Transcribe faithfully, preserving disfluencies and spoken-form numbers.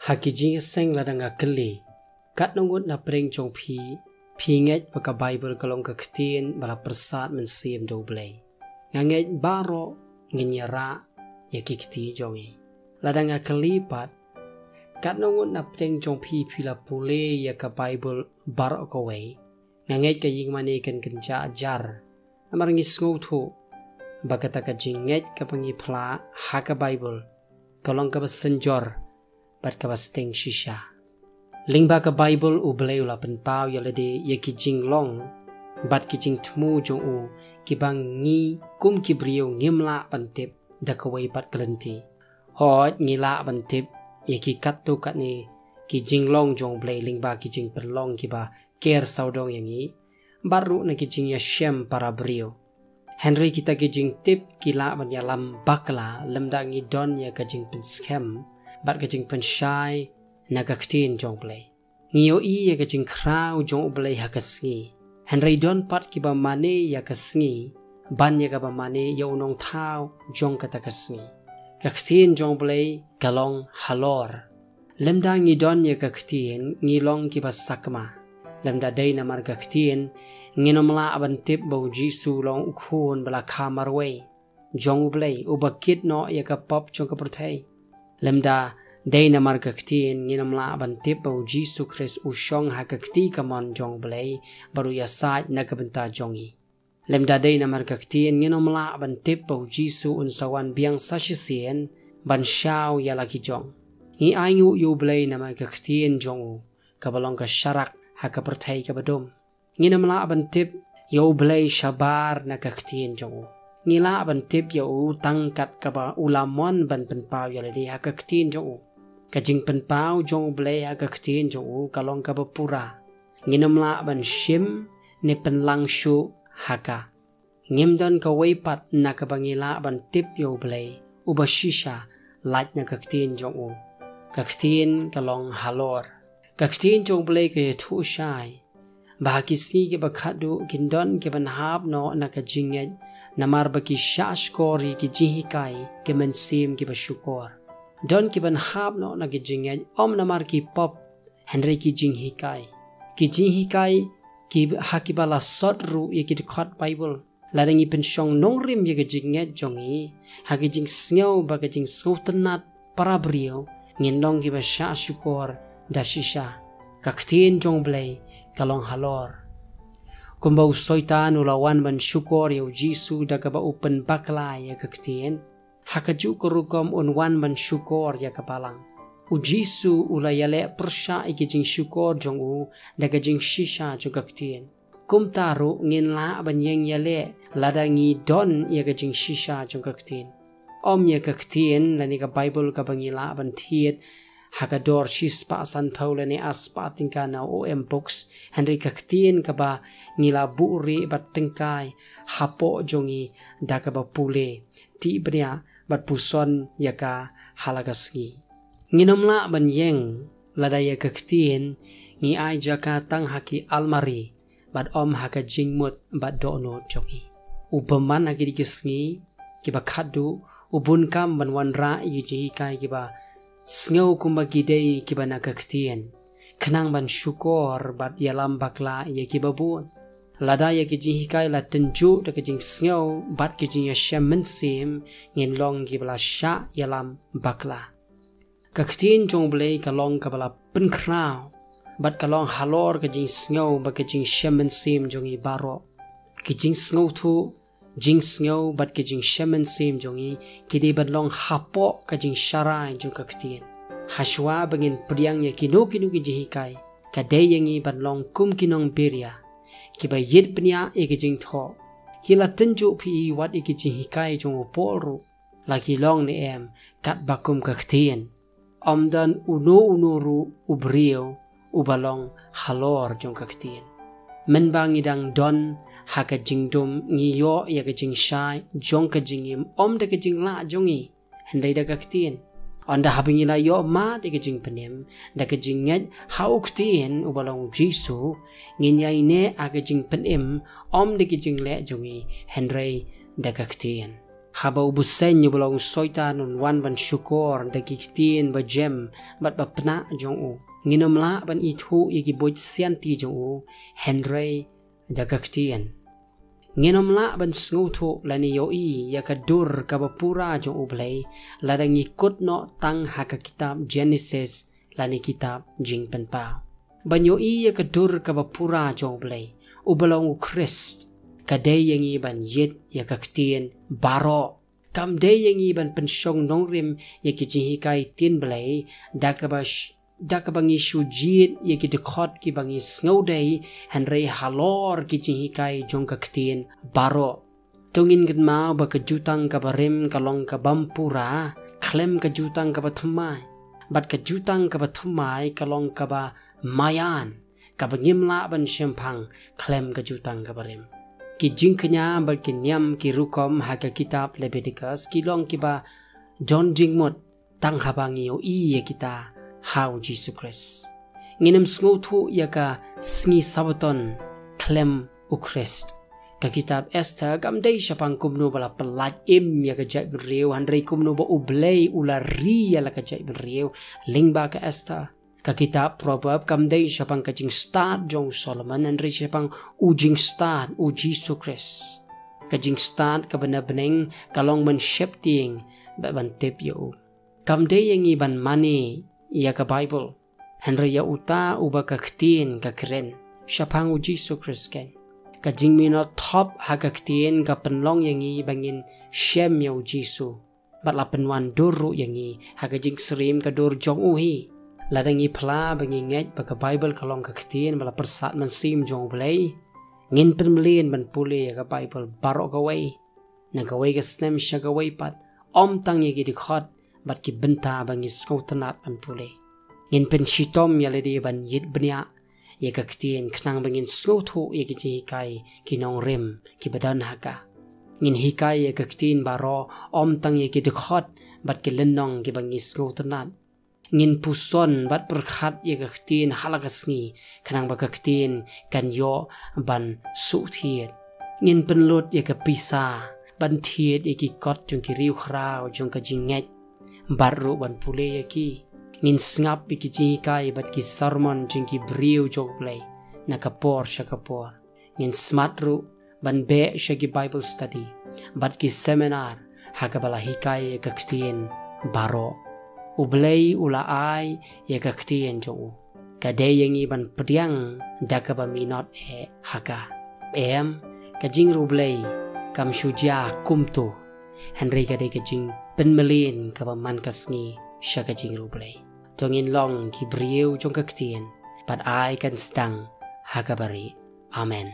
Ha ki jingïaseng lada nga kylli, katno ngut na pdeng jong phi, phi ngeit ba ka Baibl ka long ka ktien ba la pyrsad mynsiem da U Blei? Nga ngeit baroh ngin ïarah ïa ki kti jong ngi. Lada nga kylli pat, katno ngut na pdeng jong phi, phi la pule ïa ka Baibl baroh kawei? Nga ngeit ka ïing mane kan kynjah jar. Namar ngi sngewthuh ba kata ka jingngeit kaba ngi phla ha ka Baibl ka long kaba synjor bad kaba steng shisha. Lyngba ka Baibl, U Blei u la pynpaw ïa lade ïa ki jinglong bad ki jingthmu jong u, kiba ngi kum ki briew ngim lah ban tip da kawei pat ka lynti. Hooid, ngi lah ban tip ïa ki katto katne ki jinglong jong U Blei lyngba ki jingpynlong kiba ker sawdong ïa ngi, bad ruh na ki jingïashem para briew. Hynrei kita ki jingtip ki lah ban ïalam bakla lymda ngi don ïa ka jingpynskhem bad ka jingpynshai na ka ktien jong U Blei. Ngi ïohi ïa ka jingkhraw jong U Blei ha ka sngi. Hynrei don pat kiba mane ïa ka sngi ban ïa kaba mane ïa u nongthaw jong kata ka sngi. Ka ktien jong U Blei ka long halor. Lymda ngi don ïa ka ktien, ngi long kiba sakma. Lymda dei namar ka ktien, ngin ym lah ban tip ba U Jisu u long u Khun ba la kha marwei jong U Blei, uba kit noh ïa ka pop jong ka pyrthei. Lymda dei namar ka ktien, ngin ym lah ban tip ba U Jisu Khrist u shong ha ka kti kamon jong U Blei bad u ïasaid na ka bynta jong ngi. Lymda dei namar ka ktien, ngin ym lah ban tip ba U Jisu un sa wan biang sa shisien ban shaw ïa la ki jong. Ngi ainguh ïa U Blei namar ka ktien jong u, kaba long ka sharak ha ka pyrthei kaba dum. Ngin ym lah ban tip ïa U Blei shabar na ka ktien jong u. Ngi lah ban tip ïa u tang kat kaba u la mon ban pynpaw ïa lade ha ka ktien jong u. Ka jingpynpaw jong U Blei ha ka ktien jong u ka long kaba pura. Ngin ym lah ban shim ne pynlang shuh ha ka. Ngim don kawei pat na kaba ngi lah ban tip ïa U Blei, uba shisha lait na ka ktien jong u. Ka ktien ka long halor. Ka ktien jong U Blei ka ïathuh shai ba ha ki sngi kiba khatduh kin don kiban hap noh na ka jingngeit, namar ba ki shah shkor ïa ki jinghikai ki mynsiem kiba shukor. Don kiban hap noh na ka jingngeit, ym namar ki pop, hynrei ki jinghikai. Ki jinghikai ki ha kiba la sot ruh ïa ki dkhot Baibl. Lada ngi pynshong nongrim ïa ka jingngeit jong ngi ha ka jingsngew bad ka jingsngewtynnat para briew, ngin long kiba shah shukor da shisha. Ka ktien jong U Blei ka long halor. Kumba u Soitan u la wan ban shukor ïa U Jisu da kaba u pynbakla ïa ka ktien, ha kajuh ka rukom un wan ban shukor ïa ka balang. U Jisu u la ïaleh pyrshah ïa ka jingshukor jong u da ka jingshisha jong ka ktien. Kumta ruh ngin lah ban ïeng ïaleh lada ngi don ïa ka jingshisha jong ka ktien. Ym ïa ka ktien lane ka Baibl kaba ngi lah ban thied ha ka dor shispah sanphew lane arspah tyngka na O M Books, hynrei ka ktien kaba ngi la buhrieh bad tyngkai hapoh jong ngi da kaba pule, tih bniah bad puson ïa ka ha la ka sngi. Ngin ym lah ban ïeng lada ïa ka ktien ngi ai jaka tang ha ki almari bad ym ha ka jingmut bad dohnud jong ngi. U bymman ha kine ki sngi kiba khatduh u bun kam ban wanrah ïa ki jinghikai kiba sngew kumba ki dei kiba na ka ktien, khnang ban shukor bad ïalam bakla ïa kiba bun. Lada ïa ki jinghikai la tynjuh da ka jingsngew bad ki jingïashem mynsiem, ngin long kiba la shah ïalam bakla. Ka ktien jong U Blei ka long kaba la pynkhraw bad ka long halor ka jingsngew bad ka jingshem mynsiem jong ngi baroh. Ki jingsngewthuh, jingsngew bad ki jingshem mynsiem jong ngi ki dei ban long hapoh ka jingsharai jong ka ktien. Hashwa ba ngin pdiang ïa kino kino ki jinghikai, ka dei ïa ngi ban long kum ki nongbiria kiba ïit bniah ïa ki jingthoh. Ki la tynjuh phi wat ïa ki jinghikai jong u Paul ruh, la ki long ne em katba kum ka ktien. Ym don uno uno ruh u briew uba long halor jong ka ktien. Mynba ngi dang don ha ka jingdum, ngi ïoh ïa ka jingshai jong ka jingim, ym da ka jinglah jong ngi, hynrei da ka ktien. Ynda haba ngi la ïoh mad ïa ka jingpynim da ka jingngeit ha u ktien uba long U Jisu, ngin ïaineh ha ka jingpynim, ym da ka jingleh jong ngi, hynrei da ka ktien. Haba u bseiñ uba long u Soitan un wan ban shukor da ki ktien bajem bad bapnah jong u, ngin ym lah ban ithuh ïa ki buit sianti jong u, hynrei da ka ktien. Ngin ym lah ban sngewthuh lane ïohi ïa ka dur kaba pura jong U Blei lada ngi kut noh tang ha ka kitab Genesis lane kitab Jingpynpaw. Ban ïohi ïa ka dur kaba pura jong U Blei, uba long U Khrist, ka dei ïa ngi ban ïit ïa ka ktien baroh. Kam dei ïa ngi ban pynshong nongrim ïa ki jinghikai ktien Blei da kaba sh- da kaba ngi shu jied ïa ki dkhot kiba ngi sngewdei, hynrei halor ki jinghikai jong ka ktien baroh. To ngin kynmaw ba ka jutang kaba rim ka long ka bym pura khlem ka jutang kaba thymmai, bad ka jutang kaba thymmai ka long kaba maïan, kaba ngim lah ban shemphang khlem ka jutang kaba rim. Ki jingkñia bad ki niam ki rukom ha ka kitab Leviticus ki long kiba don jingmut tang haba ngi ïohi ïa kita ha U Jisu Khrist. Ngin ym sngewthuh ïa ka sngi Sabbaton khlem U Khrist. Ka kitab Esther kam dei shaphang kumno ba la pyllait im ïa ka jaitbynriew, hynrei kumno ba U Blei u la ri ïa la ka jaitbynriew lyngba ka Esther. Ka kitab Proverb kam dei shaphang ka jingstad jong u Solomon, hynrei shaphang u jingstad U Jisu Khrist. Ka jingstad kaba na bneng ka long ban sheptieng bad ban tip ïa u. Kam dei ïa ngi ban mane ïa ka Baibl, hynrei ïa uta uba ka ktien ka kren, shaphang U Jisu Khrist keiñ. Ka jingminot thop ha ka ktien ka pynlong ïa ngi ba ngin shem ïa U Jisu, bad la pynwan dur ruh ïa ngi ha ka jingsyriem ka dur jong u hi. Lada ngi phla ba ngi ngeit ba ka Baibl ka long ka ktien ba la pyrsad mynsiem jong U Blei, ngin pynmlien ban pule ïa ka Baibl baroh kawei, na kawei ka snem sha kawei pat, ym tang ïa ki dkhot bad ki bynta ba ngi sngewtynnat ban pule. Ngin pynshitom ïa lade ban ïit bniah ïa ka ktien khnang ba ngin sngewthuh ïa ki jinghikai ki nongrim kiba don ha ka. Ngin hikai ïa ka ktien baroh, ym tang ïa ki dkhot bad ki lynnong kiba ngi sngewtynnat. Ngin puson bad pyrkhat ïa ka ktien ha la ka sngi, khnang ba ka ktien kan ïoh ban suhthied. Ngin pynlut ïa ka pisa ban thied ïa ki kot jong ki riewkhraw jong ka jingngeit, bad ruh ban pule ïa ki. Ngin sngap ïa ki jinghikai bad ki sermon jong ki briew jong U Blei na ka por sha ka por. Ngin smat ruh ban beh sha ki Bible study bad ki seminar ha kaba la hikai ïa ka ktien baroh. U Blei u la ai ïa ka ktien jong u. Ka dei ïa ngi ban pdiang da kaba minot eh ha ka. Em, ka jingriewblei kam shu jia kumto, hynrei ka dei ka jingpynmlien kaba man ka sngi sha ka jingriewblei. To ngin long ki briew jong ka ktien, bad ai kan sdang ha kaba rieh. Amen.